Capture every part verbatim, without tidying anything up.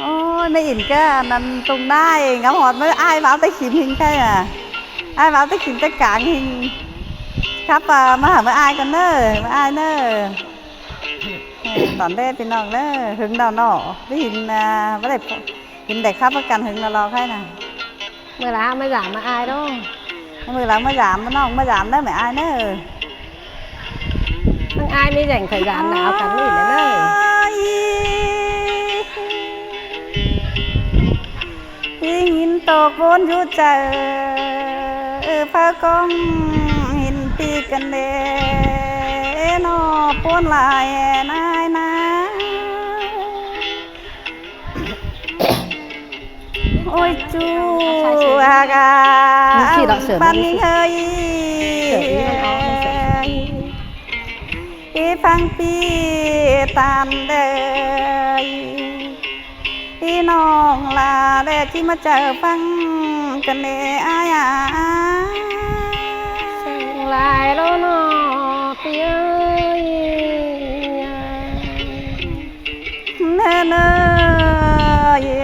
Ôi, ꞌmí Ỉn cá ꞌnặn tùng đai, ngắm ꞌhọt ꞌmí ai ꞌvạu té khỉn ꞌhịn ꞌkhạy a. Ai ꞌvạu té khỉn té cang ꞌhịn. Khắp, à, ꞌmá hảư ꞌmí ai ꞌcọ ꞌnớ, ꞌmí ai ꞌnớ. Ơ, tỏn đé ꞌpi ꞌnọng ꞌnớ, hưng đaư ꞌnọ. ꞌMí Ỉn, à, ꞌmí đảy, Ỉn đảy khắp ꞌmá căn hưng đaư lo ꞌkhạy ꞌnớ. ꞌMự lả ꞌmá dám ꞌmí ai ꞌnớ. ꞌMự lả ꞌmá dám, ꞌnọng ꞌmá dám ꞌnớ, ꞌmí ai ꞌnớ. ꞌMí ai ꞌmí dẻng thời gian đaư căn ꞌmí ꞌnớ. ꞌMí ꞌnhính tô ꞌcốn dú chaư, ơ, pháư ꞌcóng ꞌhịn ꞌpi căn đé ꞌnọ ꞌcốn lai ꞌnái ꞌná. Ôi, ꞌchu a gá, ꞌmí ꞌchí đọ sửa ꞌmắn ꞌmắn ꞌnhính ꞌhới. Sửa ꞌmắn ꞌnhính ꞌhới. Ê, ꞌphắng ꞌpi ꞌtan đơi. Ê, ꞌnọng lả đé ꞌchí ꞌmá chaư ꞌphắng căn đé ai a. Sương lai ꞌló ꞌnọ ꞌpi ơi. ꞌNớ ꞌnớ, ê,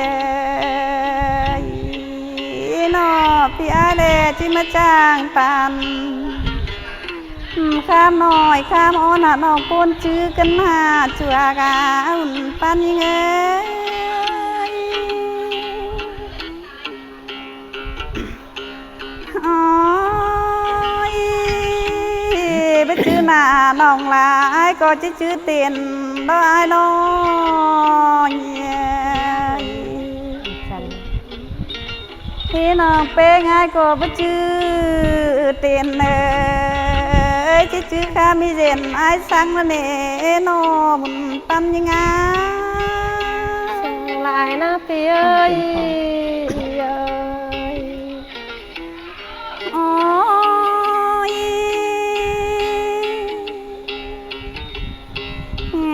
ê, ꞌnọ ꞌpi ai đé ꞌchí ꞌmá chang ꞌtan. Khám ꞌnọi khám ón hả ꞌnọng ꞌcốn chứ căn hả ꞌchu a gá ún ꞌpắn ꞌnhính ơi. Ôi, báu chứ nả ꞌnọng lả ai ꞌcọ ꞌchí chứ tiên đó ai ꞌnọ. Ê, ꞌnọng ꞌpéng ai ꞌcọ báu chứ tiên ơi, ꞌchí chứ khá ꞌmí dên ai săng ꞌnớ ꞌnê, ê, ꞌnọ bun ꞌpắn ꞌnhính a. Sương lai ꞌnớ ꞌpi ơi, ơi. Ôi,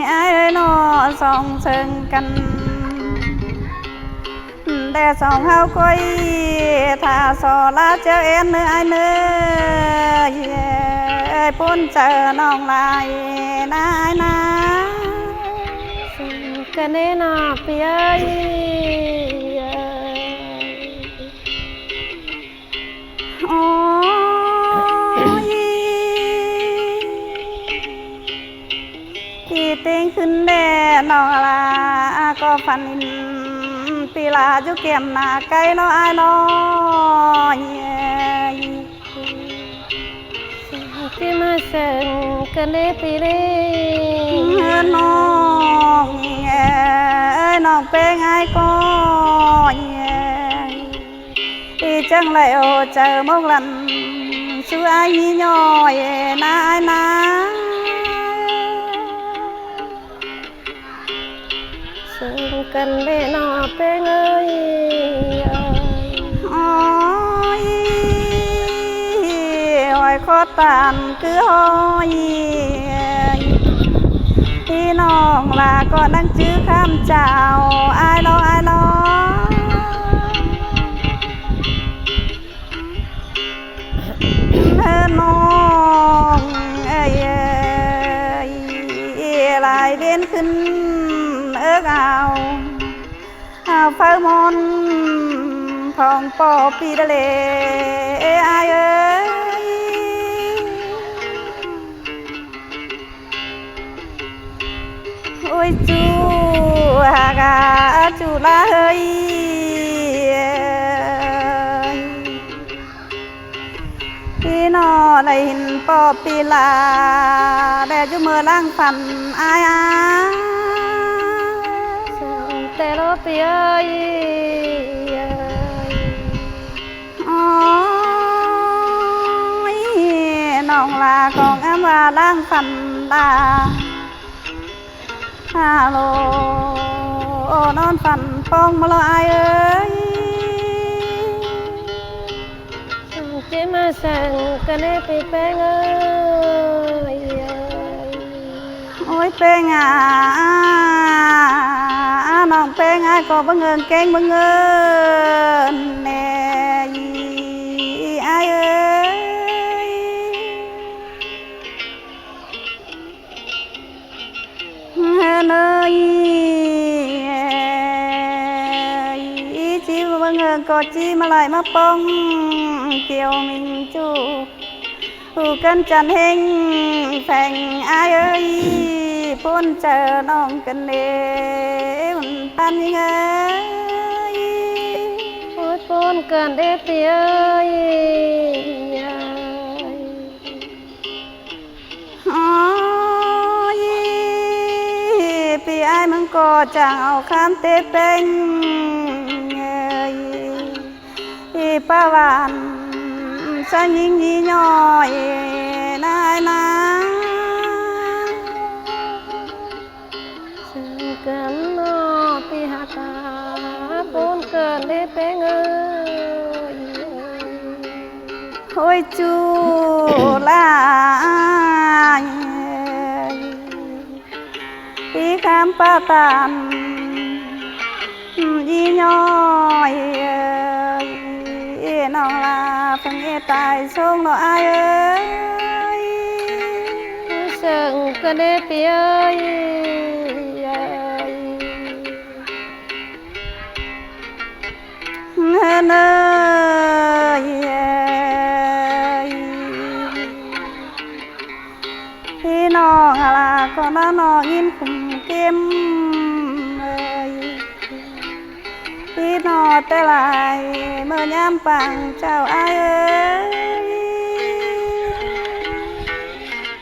ai ơi ꞌnọ song sương căn. Đé song ꞌháu ꞌcoi thả so lá chớ én ꞌnớ ai ꞌnớ. Ê, ꞌpốn chaư ꞌnọng lai ꞌnái ꞌná. Sương căn ꞌnớ ꞌnọ ꞌpi ơi. Ôi, ꞌpi ꞌtếng khửn đé ꞌnọng lả ꞌcọ phăn ꞌnhính ꞌpi lả dú kiêm nả cáy ꞌnọ ai ꞌnọ. Ê, ꞌchí ꞌmá sương căn đé ꞌpi đé. Ơ, ꞌnọng ơi, ꞌnọng ꞌpéng ai ꞌcọ. Ê, ê, chắng lai ô chaư mốc lăn sú ai ꞌnhí ꞌnọi ꞌnái ꞌná. Sương căn đé ꞌnọ ꞌpéng ơi. Ôi, ôi khót ꞌtan cứ ôi. Ê, ꞌnọng lả ꞌcọ ꞌnăng chứ khám chao ai ꞌnọ ai ꞌnọ. Ơ, ꞌnọng ơi, ơi, lai ꞌviến khửn ước ao, ao pháư ꞌmón phong ꞌpo ꞌpi đa lê ai ơi. Ôi, ꞌchu a gá, ꞌchu lá ơi. ꞌI ꞌnọ đảy ꞌhịn ꞌpo ꞌpi lả, đảy dú ꞌmưa ꞌláng phăn ai a. Sương té ꞌló ꞌpi ơi. Ôi, ꞌnọng lả khong ꞌnhắng ꞌva ꞌláng phăn đa. Alo, ꞌnón phăn ꞌpóng ꞌmá ꞌló ai ơi. Sương ꞌchí ꞌmá sương căn ꞌnớ ꞌpi ꞌpéng ơi. Ôi ꞌpéng a, ꞌnọng ꞌpéng ai ꞌcọ báu ꞌngớn kéng báu ꞌngớn ꞌnê ai ơi. Ơ ơi. ꞌngớng ꞌcọ ꞌchí ꞌmá lai ꞌmá ꞌpóng, kiêu ꞌminh ꞌchu. Phủ căn chăn ꞌhéng pheng ai ơi, ꞌpốn chaư ꞌnọng căn đế ꞌmắn ꞌtan ꞌnhính ơi. Ôi, ꞌpốn căn đế ꞌpi ơi. Ôi, ꞌpi ai ꞌmướng ꞌcọ chắng au khám té ꞌpéng ơi. ꞌPi ꞌpá ꞌván ꞌsá ꞌnhính ꞌnhí ꞌnhó ꞌnái ꞌnáng. Sương căn ꞌnọ ꞌpi hák ta, ꞌpốn căn đế ꞌpéng ơi. Ôi, ꞌchu lai ơi. ꞌPi khám ꞌpá ꞌtan ꞌnhí ꞌnhó ơi. ꞌNọng ꞌlạ ꞌphắng ꞌi tai sông ꞌnọ ai ơi. Sương căn đế ꞌpi ơi. Hên ơi. ꞌPi ꞌnọng ꞌlạ ꞌcọ ꞌná ꞌnọng ꞌnghín khum ꞌkêm ơi. ꞌPi ꞌnọng té lai ꞌmự ꞌnhám pang chảu ai ơi.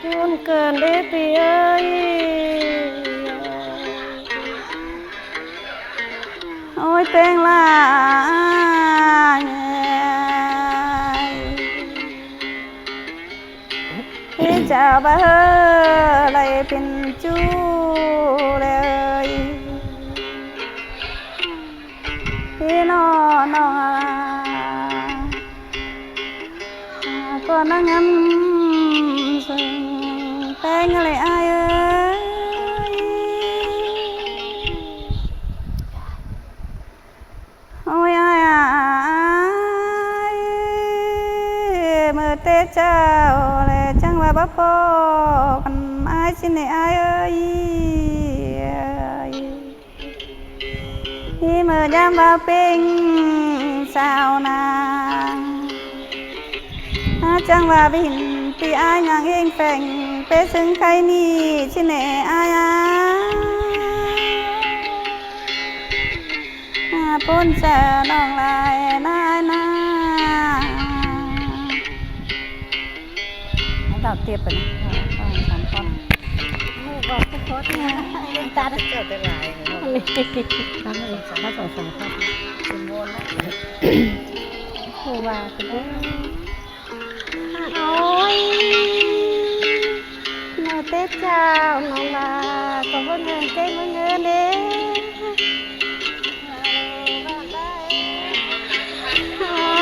ꞌPốn căn đế ꞌpi ơi. Ôi, ꞌpéng lai ơi. ꞌPi chảu ꞌva ꞌhớ lai pên ꞌchu ꞌlới. ꞌPi ꞌnọng ꞌnọng ꞌlạ ꞌcọ ꞌnáng ngắm sương ꞌpéng ꞌlới ai ơi. Ôi, ai ai, ꞌmự té chảu ꞌlẹ chắng ꞌva báu ꞌpọ căn ai ꞌsịn ꞌnị ai ơi. ꞌMự ꞌnhám ꞌva pên sau ꞌnáng, chắng ꞌva bín ꞌpi ai ꞌnhắng ꞌhêng pheng pên sương khay ꞌnị ꞌsịn ꞌnị ai a. ꞌPôn chaư ꞌnọng lai ꞌnái ꞌnáng. Đảo tiệp rồi. Song sam khót. Ôi, bọt cái khót nha. Lên ta đấy. Chào tết lai. Bác song sam khót. Khổ bà cái đấy. Ôi, ꞌmự té chảu ꞌnọng ꞌva ꞌcọ ꞌmướng ꞌnhắng ké ꞌmướng ꞌnhắng đế.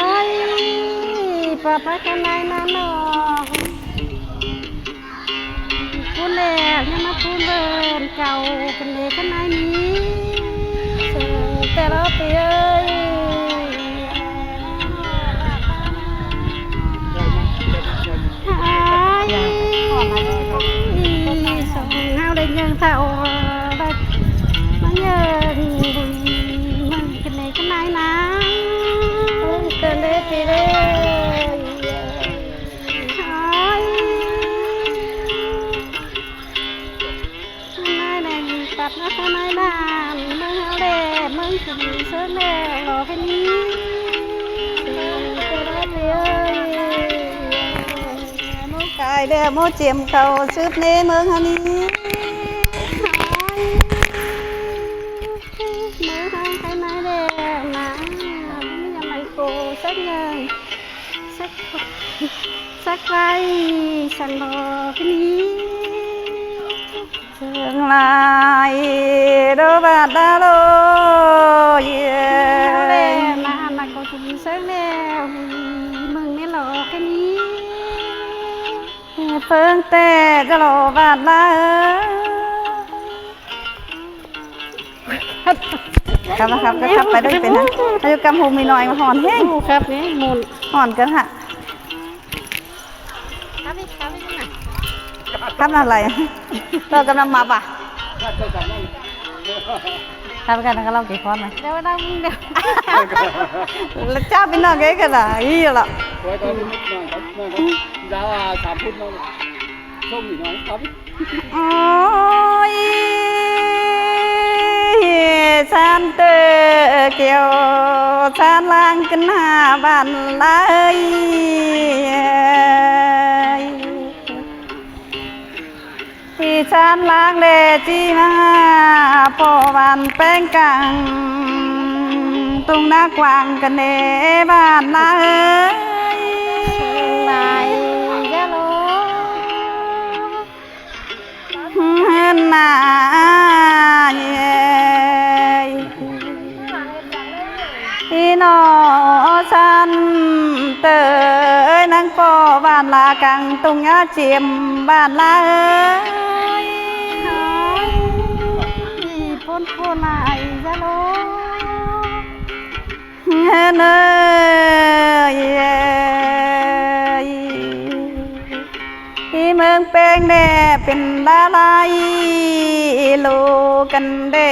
Ôi, ꞌpọ ꞌpá khăn ꞌnái ꞌnán ꞌnọ. ꞌPôn ꞌlẹo ꞌnhá ꞌmá ꞌpôn bơn cảu căn đế khăn ꞌnái ꞌnị. Sương té ꞌlọ ꞌpi ơi. Ai, song ꞌháu đảy ꞌnhắng thảu, đảy ꞌmá ꞌnhắng bun ꞌmướng căn đế khăn ꞌnái ꞌnáng. Căn đế ꞌpi ơi. Ai. ꞌNái đảy tắt ꞌná khăn ꞌnái ꞌnáng, ꞌmướng ꞌháu đé, ꞌmướng sương sớng đé, lo cái ꞌnị. Sương cái đó ꞌpi ơi. ꞌMú cai đé, ꞌmú chiêm khảu súp ꞌnê ꞌmướng ꞌháu ꞌnị. Ai. ꞌMướng ꞌháu cái ꞌnái đé, ꞌnáng, ꞌmí nhà mày cô sắc nhờ. Sắc, sắc vai, sắc lo cái ꞌnị. Sương lai đô bát đa đô, ꞌyê. ꞌNhắng đé, ꞌnáng ꞌnáng ꞌcọ chum sớng đé, ꞌmướng ꞌmí lo cái ꞌnị. ꞌPứng té ꞌchọ lo bát đa ơi. Khắp, khắp, khắp, khắpไปด้วยเป็นนะ อายุกำหูมีน้อยมาหอนแฮง โอ้ ครับนี่ หมุน หอนกันฮะ ครับอีก ครับอีกนะ ครับอะไร เรากำลังมาป่ะ Khăn khăn khăn ꞌlẹo kỉ khón ꞌnị. Đéo đau, đéo. ꞌLẹo ꞌchạu ꞌpi ꞌnọng ꞌkẹ ꞌcọ đa, ꞌí ꞌlẹo. Ôi, con đi nước ngoài, con, nước ngoài, con. Giá là tám phút thôi. Không nghỉ nói, tám phút. Ôi, ꞌsán ꞌtơ kiêu, ꞌsán ꞌláng ꞌcứn ꞌhạ ꞌván lai. ꞌI ꞌsán ꞌláng ꞌlẹ ꞌchí ꞌmá, ꞌpọ ꞌván ꞌpéng căng, ꞌtúng ꞌná quảng căn ꞌnê ꞌván lai. Lai, ya lo. ꞌNa, ꞌi ꞌnọ ꞌsán ꞌtơ ơi, ꞌnăng ꞌpọ ꞌván lai căng ꞌtúng ꞌnhá chiêm ꞌván lai. Ôi, ꞌi ꞌpốn ꞌpốn lai, ya lo. ꞌNa ơi, ꞌi ꞌmướng ꞌpéng ꞌnê pên ꞌlạ lai, ꞌlụk căn đé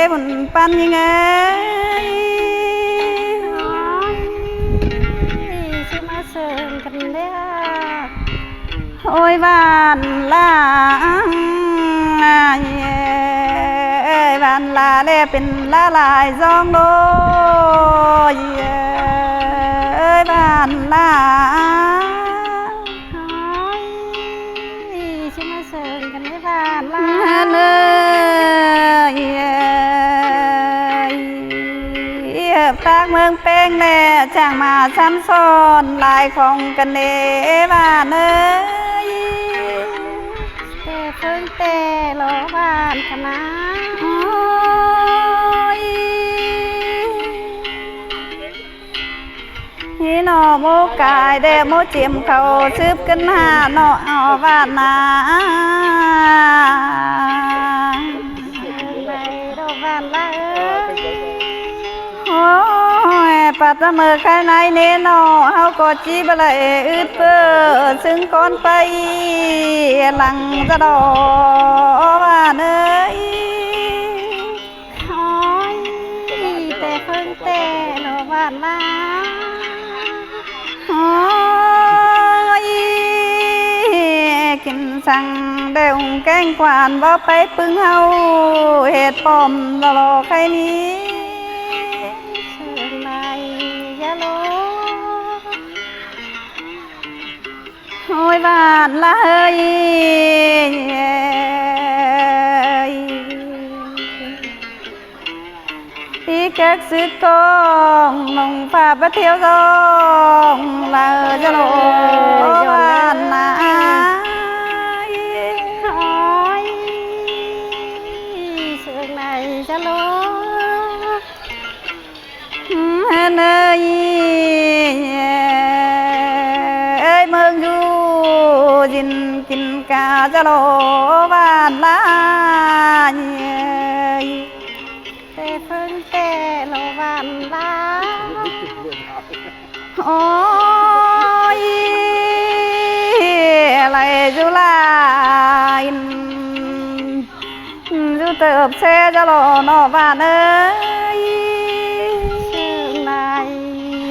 ꞌmún ꞌpắn ꞌnhính ơi. Ôi, ꞌchí ꞌmá sương căn đé. Ôi ꞌván lai, ơi, ꞌván lai ꞌlẹ pên ꞌlạ lai dong đôi, ơi, ꞌván lai. Ôi, ꞌchí ꞌmá sương căn đé ꞌván lai. ꞌNa ơi, ꞌi ꞌhợp ꞌtáng ꞌmướng ꞌpéng ꞌlẹ chắng ꞌmá săn son lai khong căn ꞌnê ꞌván ơi. Té ꞌphớng té lo ꞌván căn ꞌnạ. Ôi, ꞌi ꞌnọ ꞌmố cai đé ꞌmố chiêm khảu sứp căn ꞌhạ ꞌnọ ꞌván ꞌnạ. Lai đo ꞌván lai. Ôi, pát ꞌmự khai nai ꞌnê ꞌnọ, ꞌháu ꞌcọ ꞌchí báu đảy ứt ꞌpưa ꞌsướng cón pay lăng da đo ꞌván ơi. Ôi, té ꞌphớng té lo ꞌván lai. Ôi, kin săng đé ung keng quan báu pay ꞌpứng ꞌháu, hét pom da lo khai ꞌnị. Sương lai, ya lo. Ôi ꞌván lai ơi, ꞌpi kéc sứ ꞌcóng ꞌnọng ꞌphạ báu thiêu dong lai, ya lo ꞌván lai. Ôi, sương lai, ya lo. ꞌNa ơi, ơi, ꞌmướng dú ꞌdịn kin ca, ya lo ꞌván lai. Té ꞌphớng té lo ꞌván lai. Ôi, lai dú lai. Dú tớp ꞌsê, ya lo ꞌnọ ꞌván ơi. Sương lai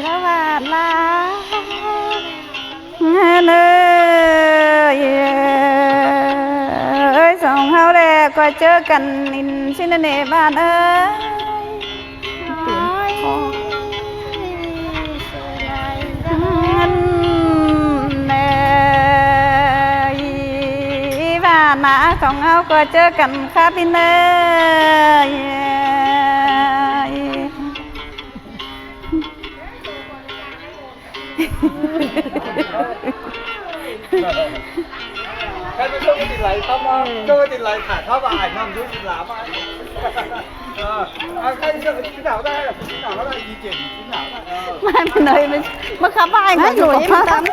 lo ꞌván lai. ꞌNa ơi, ơi, song ꞌháu ꞌlẹ ꞌcọ ꞌchớ căn ꞌnịn ꞌsịn ꞌnê ꞌván ơi. Ôi, sương lai, ꞌnặn ơi, ꞌván ꞌnạ, song ꞌháu ꞌcọ ꞌchớ căn khắp ꞌnị ơi. Cái bữa trước cái tin lành thăm á, ừ, trước cái tin lành thả thăm mà ảnh năm dưới tin lắm á. Ờ, à, cái bữa trước cái tin nào đây, cái tin nào nó lại di chuyển, tin nào đây. Ờ. Mai mình nói mình, mà khắp ai mà nổi mà khắp.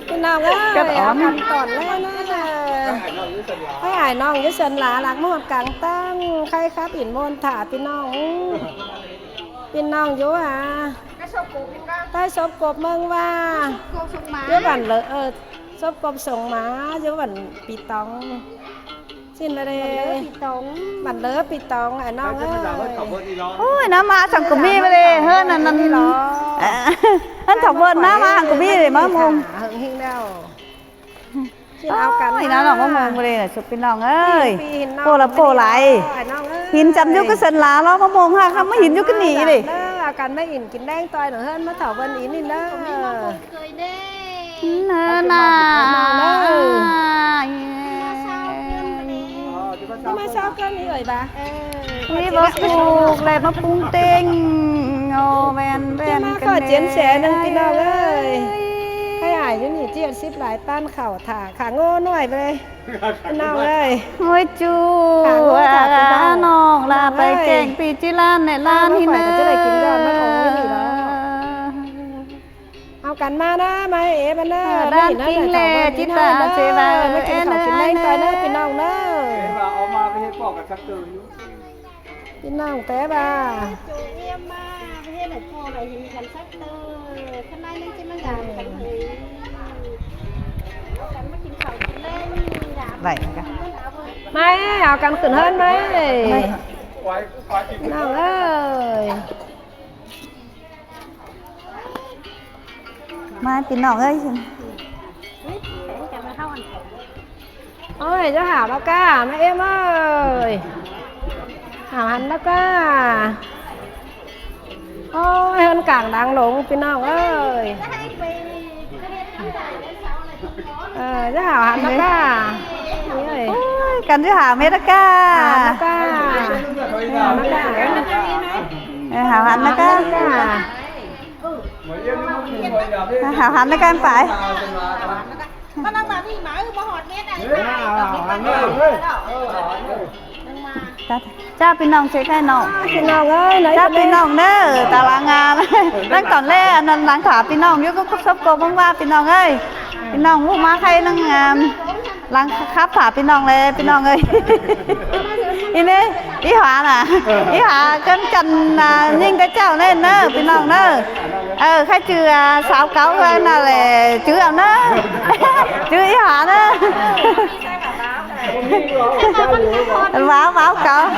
Cái nào á, cắt ỏm. Cắt tỏn lên á. Cái ảnh nó dưới sân lá, lạc mốt cắn tăng, khai khắp in môn thả tin nào. พี่น้องอยู่อ่ะ ใต้ศพกบเมืองว่า อยู่บ้านเหลอ เออ ศพกบส่งมา อยู่บ้านปีตอง Nhìn vào đây. Bản lứa pì tống, à, nong ơi. Ôi, nó mà chẳng có mi vào đây, hơn là năn. Ăn thảo vườn nó mà chẳng có mi để mà mông. Hứng hinh đâu. Ôi, nó là mà mông vào đây là sụp pì nong ơi. Pô là pô lại. Hín chăm dú cái sân lá nó mà mông ha, không mà hín dú cái nỉ đi. Cắn mấy ỉn kín đen toi nó hơn, mà thảo vườn ỉn đi đó. Nơ nà. Ui, bác Phúc lại mà phung tênh. Ồ, ven, ven, mà khỏi chia sẻ nâng pì nong ơi. Hay ai chứ nhỉ, chia ship lại tan khảo thả, khả ngô nổi về. Pì nong ơi. Ôi chú, à, nong là phải kẹng pì chi lan này lan hín nơ. Hao cắn ma đó, mai ế bắn đó. Đan kinh lệ, chị ta chế vào, em ơi. Mai kính khảo kính lêng coi đó, pì nong đó. Pì nong té bà. Vậy hả? Mai, hao cắn khửn hơn mai. Pì nong ơi. Mai pì nong ơi. Ôi, cháu Hảo đó ca, mai em ơi. Hảo hẳn đó ca. Ôi, hơn cảng đáng lống, pì nong ơi. Ờ, cháu Hảo hẳn đó ca. Ôi, cắn cháu Hảo mết đó ca. Hảo đó ca. Hảo đó ca. Ờ, Hảo hẳn đó ca. Hảo hẳn nó cắn phải. Chào pì nong, chào pì nong. Pì nong ơi, chào pì nong đó, ta lăng à. Đang còn lẽ, đang, đang thả pì nong, yuk cốc sốc cô mong qua pì nong ơi. Pì nong, múc má khay đang, à, lăng khắp thả pì nong lẽ, pì nong ơi. Ý nê, ý họa nà. Ý họa cân cân nà, nhìn cái chào nê nơ, pì nong nơ. Ờ, khay chứ, à, sáu cáo khay nà lẽ, chứ ảo nơ. Chứ ý họa nơ. Báo, báo cáo.